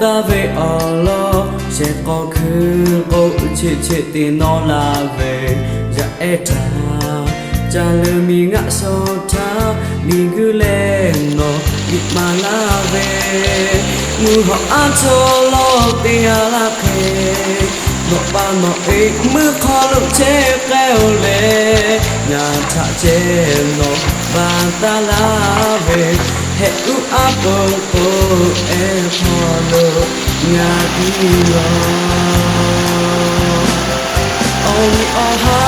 Taˇ ve awˬ lawn shehˍ k'aw hkuiˉ k'o, cheꞈ cheꞈ te nawˇ laˇ ve, yaˇ ehˉ htaꞈ ca leuˬ miˬ ngaˆ shaw htaˇ, miˬ guiˬ leh nawˬ liꞈ maˍ laˇ ve, mvuhˇ hawˬ aˉ chaw lawˇ te g'a laˇ hk'e, nawˬ pa nawˬ e meuˇ hk'aw lo chehˇ k'ai-oˬ leh, ngaˬ htaꞈ ceh nawˬ baˬ taˍ laˇ ve, heh uˉ aˉ poˍ k'o, ehˉ hk'aw lo ngaˬ piˇ lawˬ. Awˬ nyi awˬ ha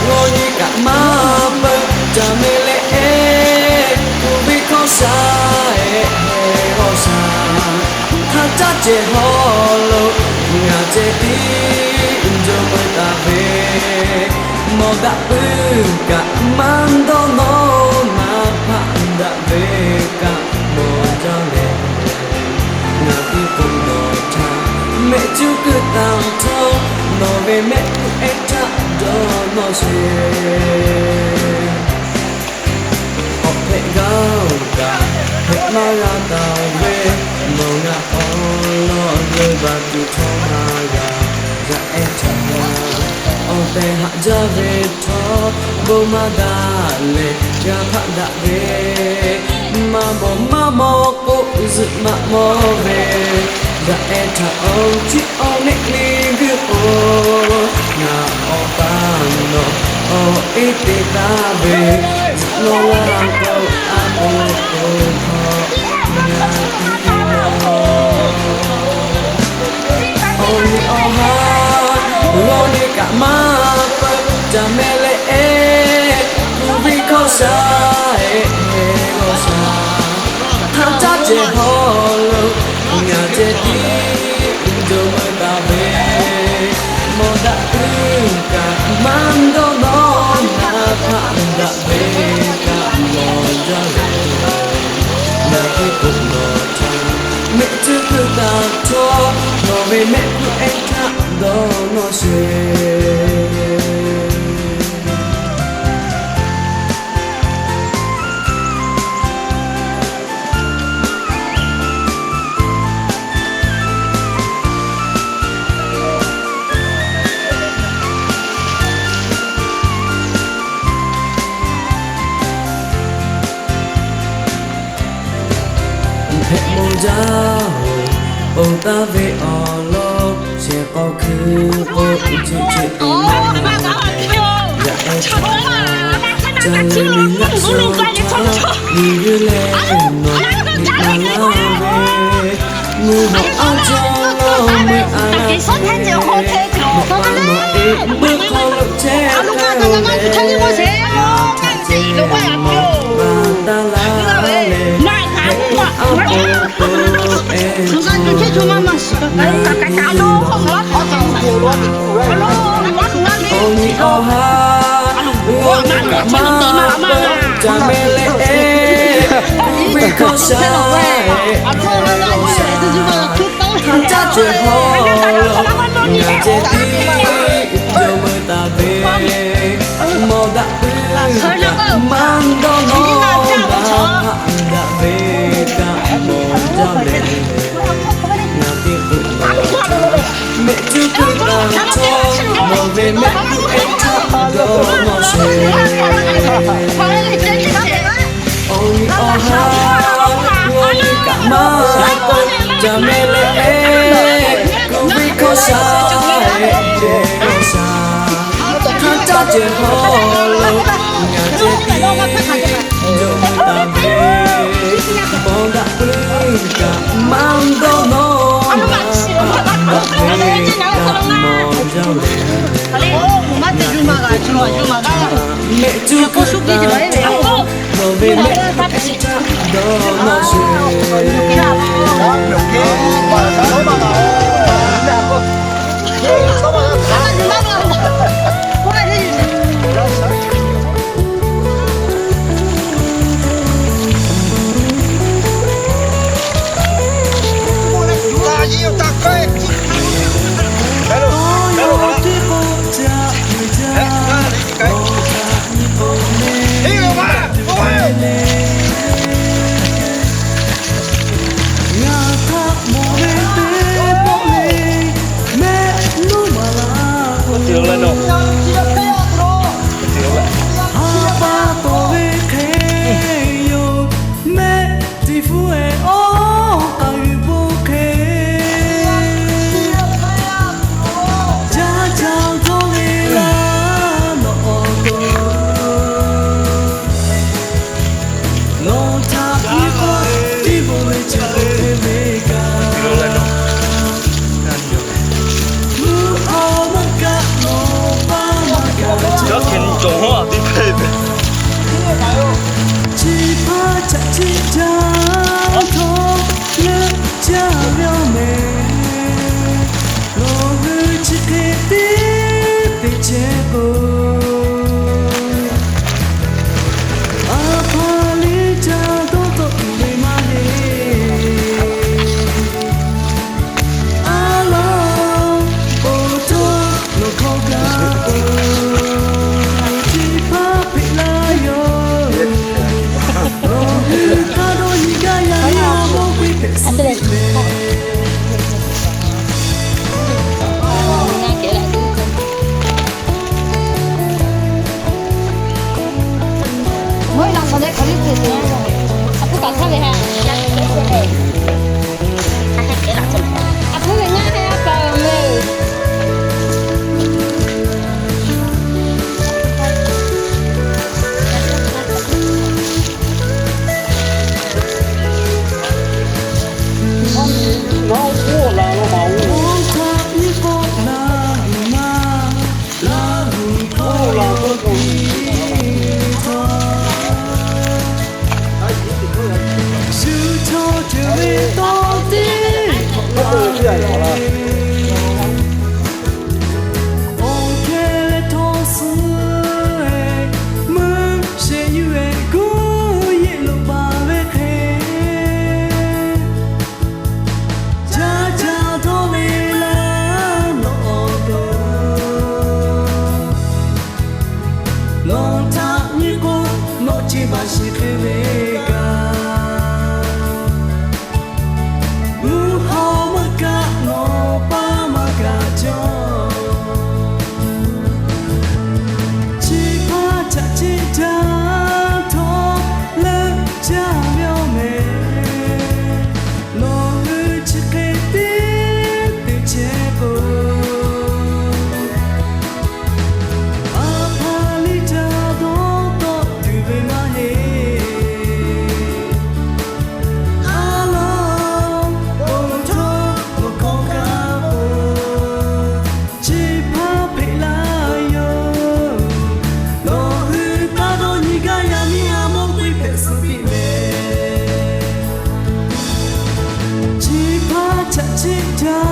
g'aw nyi kaꞈ maˇ peuˬ, ca meh leh ehˉ kuˬ ve hkawˇ sha, ehˉ heh g'awˇ sha, hk'a caˉ cehˬ hawˉ lo ngaˬ ceh tiˉ jawˇ meuˇ taˍ ve, mawˬ daꞈ puiˉ kaꞈ maˇ dawˇ nawˇ, naˍ hpaˆ daꞈ ve kaꞈ mawˬ jaˇ leh, ngaˬ piˇ k'o nawˬ htaꞈ mehˆ cuˉ kuiˬ taˍ htawˇ, nawˬ ve mehˆ kuˬ ehˉ htaꞈ dawˇ nawˇ sheˍ. Awˬ hpehꞈ gaˇ-oˬ kaꞈ hpehꞈ maˇ g'a taˍ ve, nawˬ ngaˬ awˬ lawn leuˬ baˬ tuˬ htawˇ maˇ g'a. Yaˇ ehˉ htaꞈ awˬ tehˬ haꞈ jaˇ ve htawˇ, bon maˇ daꞈ leh g'a hpaˆ daꞈ ve, maˇ mawˬ maˇ mawˬ k'o zuhꞈ maꞈ mawˬ ve, yaˇ ehˉ htaꞈ awˬ ciˉ awˬ neˆ le guiˇ k'o, ngaˬ awˬ pa nawˬ awˬ e te taˍ ve, zuhꞈ nawˇ laˇ k'o, aˉ poˍ k'o hk'aw ngaˬ piˇ lawˬ. Awˬ nyi awˬ ha g'aw nyi kaꞈ maˇ peuˬ, ca meh leh ehˉ kuˬ ve hkawˇ sha, ehˉ heh g'awˇ sha, hk'a caˉ cehˬ hawˉ lo ngaˬ ceh tiˉ jawˇ meuˇ taˍ ve, mawˬ daꞈ puiˉ kaꞈ maˇ dawˇ nawˇ, naˍ hpaˆ daꞈ ve kaꞈ mawˬ jaˇ leh, ngaˬ piˇ k'o nawˬ htaꞈ mehˆ cuˉ kuiˬ taˍ htawˇ, nawˬ ve mehˆ kuˬ ehˉ htaꞈ dawˇ nawˇ sheˍ. Hpehꞈ maw jaˇ-oˬ, ponˬ taˍ ve awˬ lawn shehˍ k'aw hkuiˉ k'o, cheꞈ cheꞈ te nawˇ laˇ ve, yaˇ ehˉ htaꞈ ca leuˬ miˬ ngaˆ shaw htaˇ, miˬ guiˬ leh nawˬ liꞈ maˍ laˇ ve, mvuhˇ hawˬ aˉ chaw lawˇ meuˇ a laˇ ve, nawˬ pa nawˬ e meuˇ hk'aw lo chehˇ k'ai-oˬ leh, ngaˬ htaꞈ ceh nawˬ baˬ taˍ laˇ leh, heh uˉ aˉ poˍ k'o, ehˉ hk'aw lo ngaˬ piˇ lawˬ. Awˬ nyi awˬ ha g'aw nyi kaꞈ maˇ peuˬ, ca meh leh ehˉ kuˬ ve hkawˇ sha, ehˉ heh g'awˇ sha, hk'a caˉ cehˬ hawˉ lo ngaˬ ceh tiˉ jawˇ meuˇ taˍ ve, mawˬ daꞈ puiˉ kaꞈ maˇ dawˇ nawˇ, naˍ hpaˆ daꞈ ve kaꞈ mawˬ jaˇ leh, ngaˬ piˇ k'o nawˬ htaꞈ mehˆ cuˉ kuiˬ taˍ htawˇ, nawˬ ve mehˆ kuˬ ehˉ htaꞈ dawˇ nawˇ sheˍ. Awˬ nyi awˬ ha g'aw nyi kaꞈ maˇ peuˬ, ca meh leh ehˉ kuˬ ve hkawˇ sha, ehˉ heh g'awˇ sha, hk'a caˉ cehˬ hawˉ lo ngaˬ ceh tiˉ jawˇ meuˇ taˍ ve, mawˬ daꞈ puiˉ kaꞈ maˇ dawˇ nawˇ, naˍ hpaˆ daꞈ ve kaꞈ mawˬ jaˇ leh, ngaˬ piˇ k'o nawˬ htaꞈ mehˆ cuˉ kuiˬ taˍ htawˇ, nawˬ ve mehˆ kuˬ ehˉ htaꞈ dawˇ nawˇ sheˍ. Ngaˬ htaꞈ mawˬ ve Chi hpaˇ chaꞈ chiˆ jaˇ htawˇ leuˆ jaˇ ve awˬ mehˍ, nawˬ hui chi hk'e tiˉ te chehˇ k'o, a hpaˇ liˇ caˇ dawˇ tawˆ tuˬ ve maˇ heˆ. A laˇ, awˬ htawˇ nawˬ hkawˇ kaꞈ k'o, chi hpaˇ hpeꞈ laˇ yoˬ. Nawˬ hui htaˇ dawˇ nyi gaˇ yaˇ miˇ a mawˇ k'oˆ hpehꞈ suh ve. Awˬ hkeh leh htawˇ suh e, meuˇ sheˍ yuˬ e kuˇ yeˆ loꞈ baˬ ve hk'e, caˇ caˇ dawˇ ve laˇ nawˬ awˬ to, nawˬ htaꞈ nyi k'o, nawˬ chi baˬ shiˍ hk'e ve kaꞈ, mvuhˇ haw maˇ kaꞈ nawˬ paˇ maˇ kaꞈ cawˬ. Chi hpaˇ chaꞈ chiˆ jaˇ htawˇ leuˆ jaˇ ve awˬ mehˍ, nawˬ hui chi hk'e tiˉ te chehˇ k'o, a hpaˇ liˇ caˇ dawˇ tawˆ tuˬ ve maˇ heˆ. A laˇ, awˬ htawˇ nawˬ hkawˇ kaꞈ k'o, chi hpaˇ hpeꞈ laˇ yoˬ. Nawˬ hui htaˇ dawˇ nyi gaˇ yaˇ miˇ a mawˇ k'oˆ hpehꞈ suh piˇ ve. Chi hpaˇ chaꞈ chiˆ jaˇ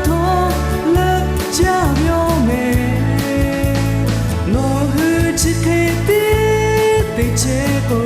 htawˇ leuˆ jaˇ ve awˬ mehˍ, nawˬ hui chi hk'e tiˉ te chehˇ k'o,